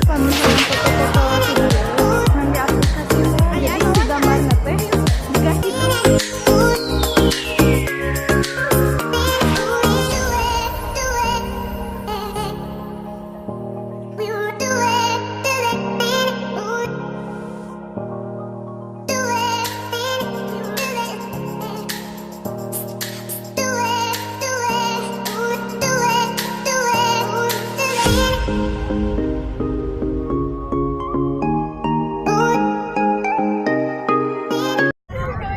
Kalau misalnya foto-foto video ngan di aplikasi mah, jadi si gambarna teh jiga hidup.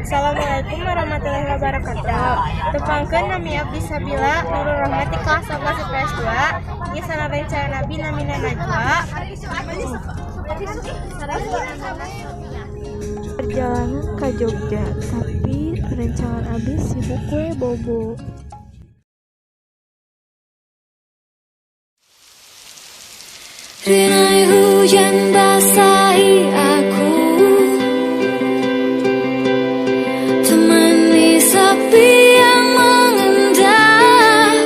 Assalamualaikum warahmatullahi wabarakatuh. Tepangkeun, nami abdi Sabila Nurul Rahmati, kelas 11 IPS 2. Ieu sareng rencana abdi namina Najwa. Perjalanan ke Jogja, tapi rencangan abdi sibuk we bobo. Rinai hujan basahi aku, temani sepi yang mengendap.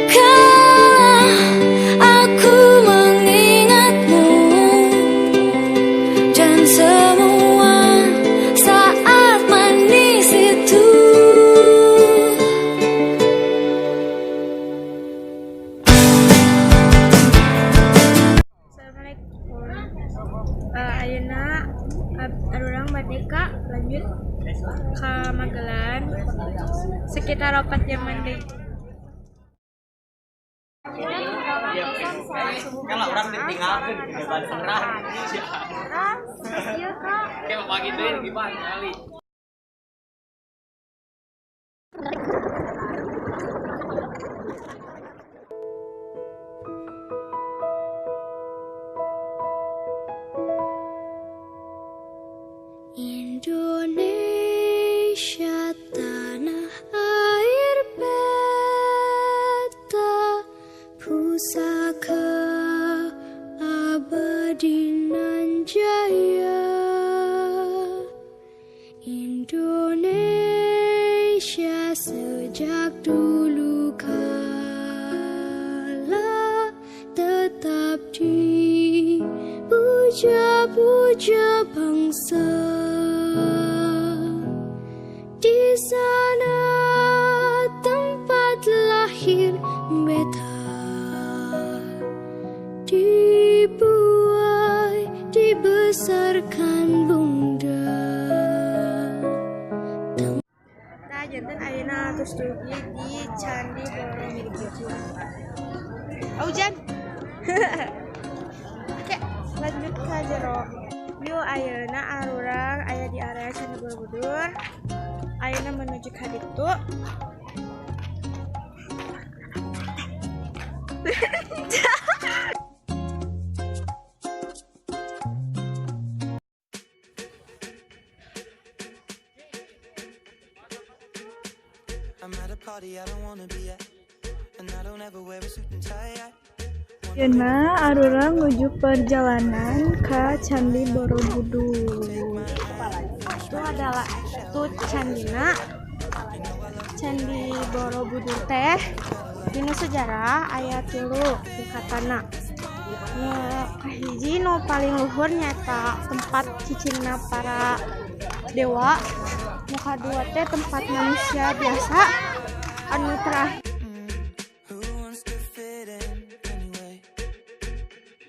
Kala aku mengingatmu dan semua saat manis itu. Assalamualaikum. Ayeuna arurang bade ka lanjut ka Magelang sekitar 4 jaman deui. Kalau orang ditinggalkan, orang. Iya, Kak. Kayak mau pagi deh, gimana kali? Indonesia, tanah air beta, pusaka abadi nan jaya. Indonesia sejak dulu kala tetap dipuja-puja bangsa. Di sana tempat lahir beta, dibuai, dibesarkan bunda. Nah, janten ayeuna tos dugi di Candi Borobudur. Oh, hujan. Oke, lanjut ke jero. Yuk, ayeuna arurang aya di area Candi Borobudur. Ayeuna menuju ka ditu. I'm at a party I don't wanna be at, and I don't ever wear a suit and tie. I Ayeuna arurang nuju perjalanan ke Candi Borobudur. Itu adalah itu candina. Candi Borobudur teh dina sejarah aya tilu tingkatana. Nu kahiji, nu paling luhur, nyaeta tempat cicingna para dewa. Nu kadua teh tempat manusia biasa. Anu terakhir Who wants to fit in anyway?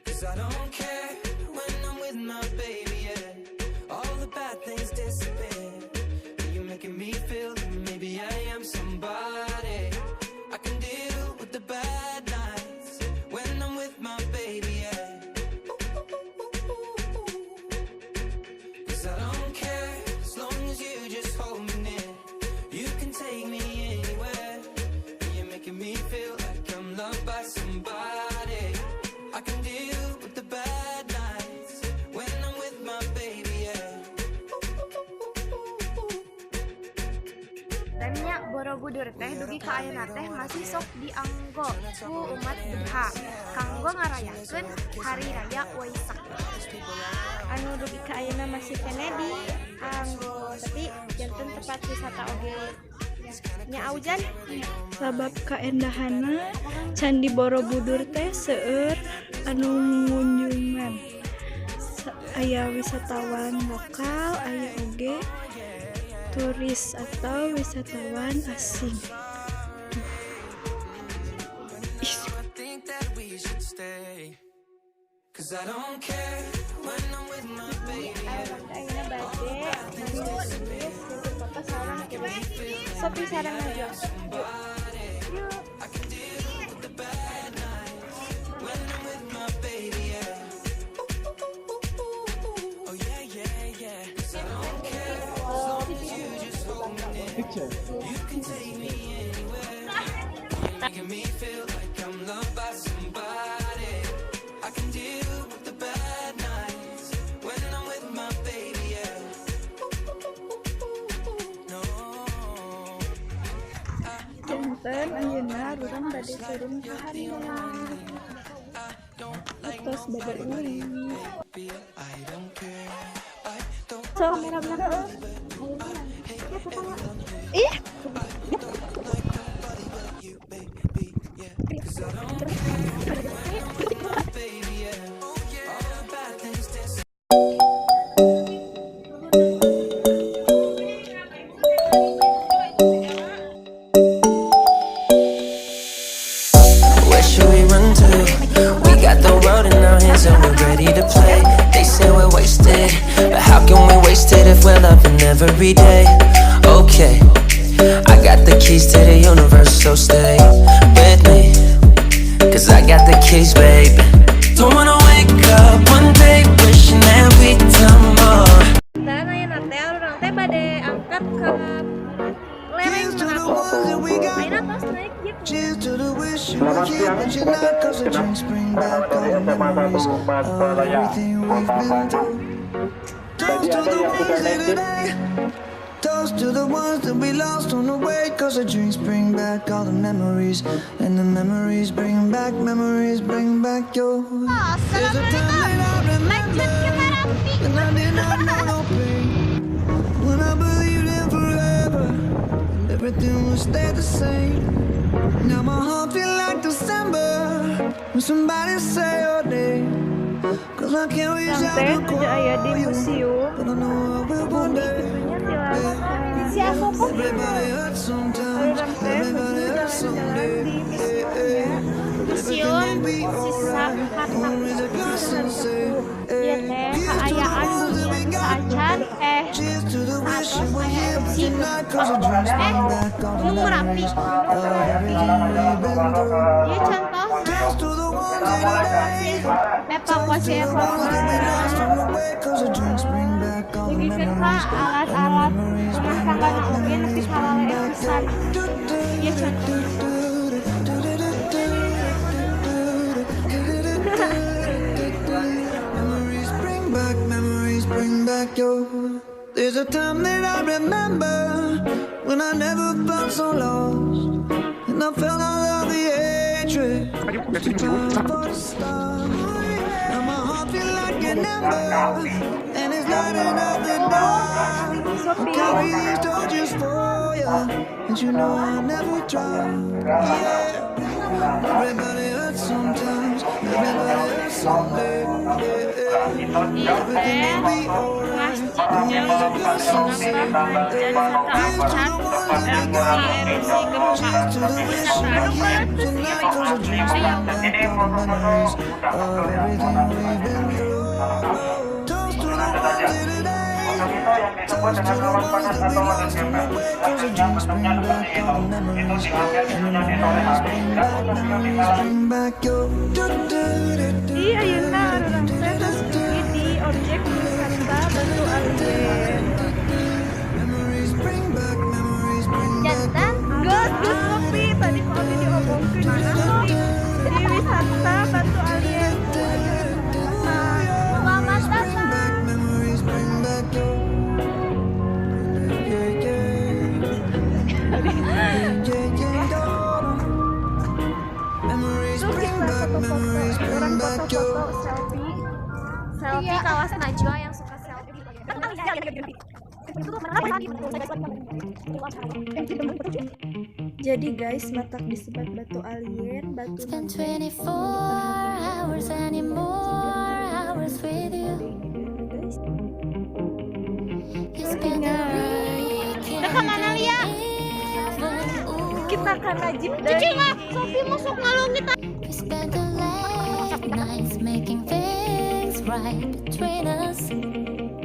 'Cause I don't care when I'm with my baby, yeah. All the bad things disappear. You're making me feel that maybe I am somebody. I can deal with the bad nights when I'm with my baby, yeah. Borobudur teh dugi ka ayeuna teh masih sok dianggo ku umat Buddha kanggo ngarayakeun hari raya Waisak. Anu dugi ka ayeuna masih keneh dianggo, tapi janten tempat wisata oge. Nya Aujan. Sabab kaendahanna, Candi Borobudur teh seueur anu ngunjungan. Aya wisatawan lokal, aya oge turis atau wisatawan asing. Ih, I think that we should stay. 'Cause I don't care when I'm with my baby. Urang teh ayeuna bade nulis jeung foto sareng Sopi sareng Najwa. Yuk. I can deal with the bad nights when I'm with my baby, yeah. Oh yeah. 'Cause I don't care as long as you just hold me near. You can take me anywhere. You're making me feel like I'm loved by somebody. I can deal with the bad nights when I'm with my baby, yeah. No. Janten ayeuna urang bade turun ka handap. Tos bade ulin. Baby, I don't care. I don't So, kamera belakang. Ih, you, baby, yeah. 'Cause I don't care when I'm with my baby, yeah. All the bad things disappear. Where should we run to? We got the world in our hands and we're ready to play. They say we're wasted, but how can we waste it if we're loving every day? Okay, I got the keys to the universe, so stay with me. 'Cause I got the keys, babe. Don't wanna wake up one day wishing that we'd done more. Dan ayeuna teh urang teh bade angkat ke lereng Merapi. Ayeuna tos naik jeep. Cheers to the wish you were here, but you're not. 'Cause the drinks bring back all the memories of everything we've been through. Toast to the ones here today. Toast to the ones that we lost on the way. 'Cause the drinks bring back all the memories. And the memories bring back your. There's a time that I remember when I did not know no pain. When I believed in forever, and everything would stay the same. Now my heart feel like December when somebody say your name. 'Cause I can't reach out teh to nuju aya di call you, museum but I know I will one bumi day. kitunya tilas. Si Asoko. Everybody hurts sometimes. Urang teh nuju Everybody hurts jalan-jalan someday. di museumnya. Museum sisa harta. Ieu teh kaayaan bumi saacan Cheers to the wish you were here, but erupsi you're not. 'Cause the drinks bring back all the Gunung Merapi. memories of everything we've been through. Ieu contohna Toast to the ones here today. evakuasi To the ones that we evakuasi. lost on the way. 'Cause the drinks bring back all the Dugikeun ka memories. alat-alat rumah tangga na oge nepi ka laleeh pisan. Ieu contohna. Memories bring back your. There's a time that I remember when I never felt so lost, and I felt all of the hatred. Was too powerful to stop. Now my heart feel like an ember, and it's lighting up the dark. I carry these torches for you, and you know I'll never drop. Yeah. Everybody hurts sometimes. Everybody hurts someday. Yeah. Ieu Everything teh will be alright. masjid Don't raise a glass and say, penambahan dan here's to saacan the ones that we got. erupsi gempa. Cheers to the wish you were here tonight. 'Cause the drinks bring back all the memories of everything we've been through. Toast to the ones here today. Toast to the ones that we lost on the way. 'Cause the drinks bring back all the memories. And the memories bring back your. Ih, ayeuna urang teh tos dugi di objek wisata Batu Alien. Memories bring back, memories bring back. Jantan Geus, geus ngopi tadi kok abdi diomongkeun mana ngopi di wisata Batu Alien. Selamat datang. Back, memories bring back your. Yeah, yeah. Orang foto-foto selfie. Selfie kawas Najwa yang suka selfie. Jadi guys, matak disebut batu alien, batu Spend 24 hours anymore hours with you. You spend the weekend. Ke mana Lia? Kita akan Najib dan Cici mah, Sofi masuk ngalungit. We spend the late nights making things right between us.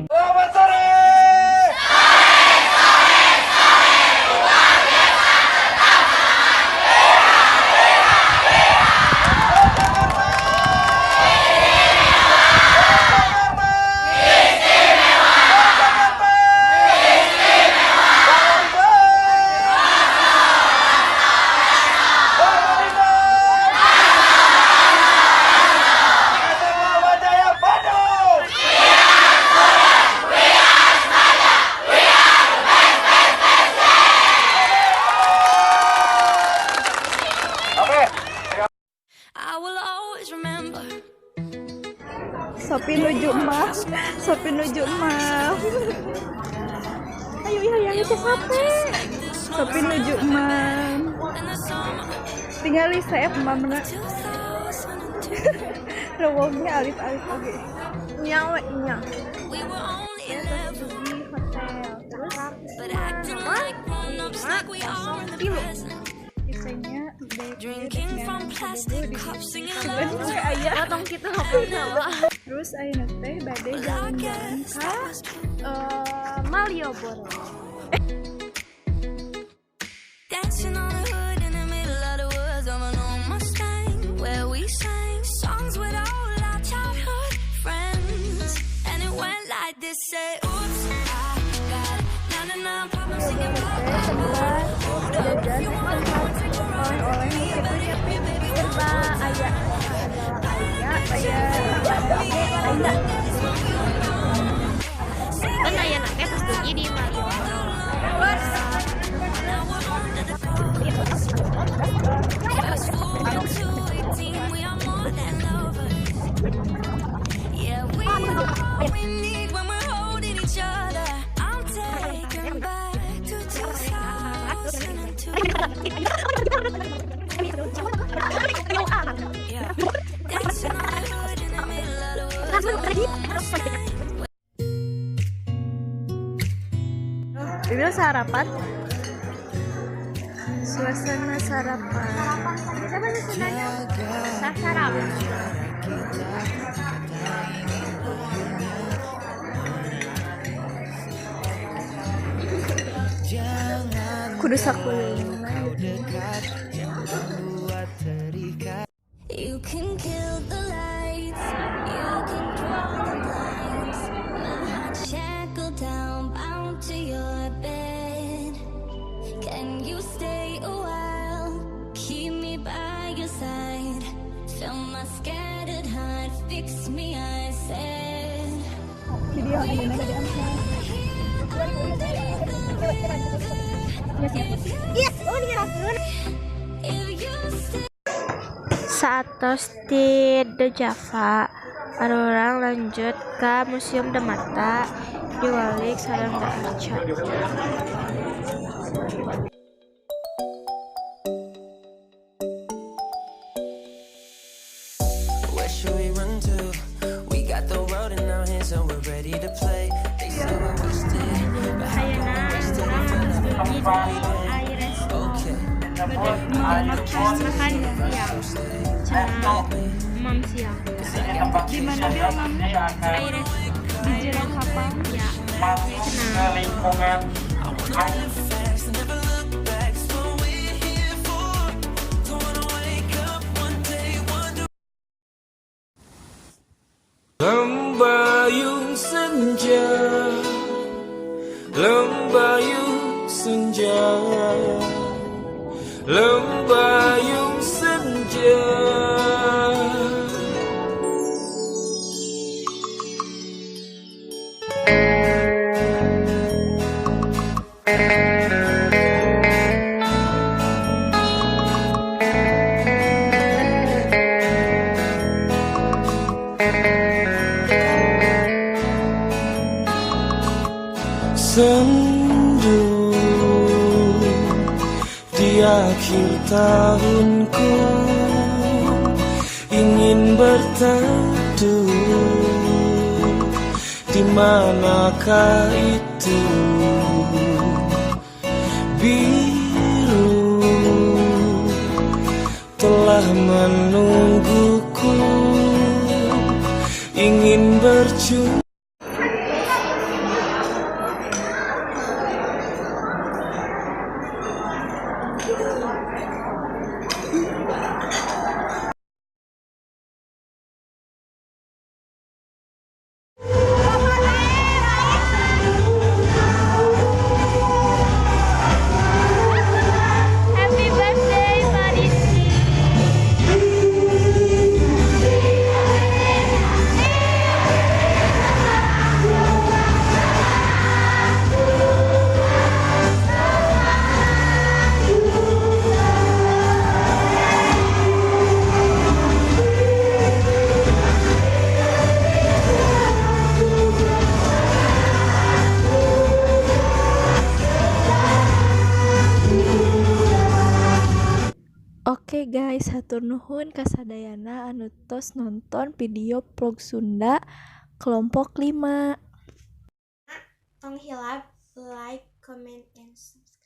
Selamat sore! I will always remember. Sopi nuju emas, Sopi nuju emas. Ayo iya yang itu sampai. Sopi nuju emas. Tinggal saya emak Rewongnya alif-alif oke. Nyawa nya. We were only 11, Di hotel. Terus but acting like grown-ups like we are in the present. Isinya Drinking from plastic cups, singing loud. ayah. potong kita ngobrol sama. Terus ayeuna teh bade jalan-jalan ka Malioboro. Dancing on the hood in the middle of the woods of an old Mustang, where we sang songs with all our childhood friends. And it went like this: say, oops, I got 99 problems singing bye bye bye. Hold up, if you wanna go and take a ride, oleh-oleh me better help you, baby. Serba ayah. aya Kan aya nate pas dugi di Malioboro. Now we're under the covers. Fast forward to 18, we are more than lovers. Yeah, we are all we need when we're holding each other. I'm taken back to 2002. Yeah, dancing on the hood in the middle of the woods of an old Mustang. Bibil sarapan. Suasana sarapan. Kita bahasa Sundanya. Sasarap. Kudu sakulilingan. You can kill the lights, you can draw the blinds. My heart shackled down, bound to your bed. Can you stay a while? Keep me by your side. Fill my scattered heart, fix me, I said. Video ayeuna bade amsal. Iya, oh ini ngerasakeun. If you stay. Saatos ti The Java, arurang lanjut ka Museum Demata diwalik sareng Da Arca. Where should we run to? We got the world in our hands and we're ready to play. They say we're wasted, but how can we waste it if we're loving every day? Ai Okay, resto bade makan siang. Cenah mam siang. Di mana Bil mamnya? Ai resto Di jero kapal. ya. Cenah. fast, never look back. It's what we're here for. Don't wanna wake up one day wondering. Lembayung senja, lembayung senja, lembayung senja. Sendu di akhir tahunku, ingin berteduh. Di manakah itu biru telah menungguku, ingin berjumpa. Happy birthday, Pak Rizky. Oke guys, hatur nuhun kasadayana anu tos nonton video vlog Sunda kelompok 5. Tong hilap like, comment, and subscribe.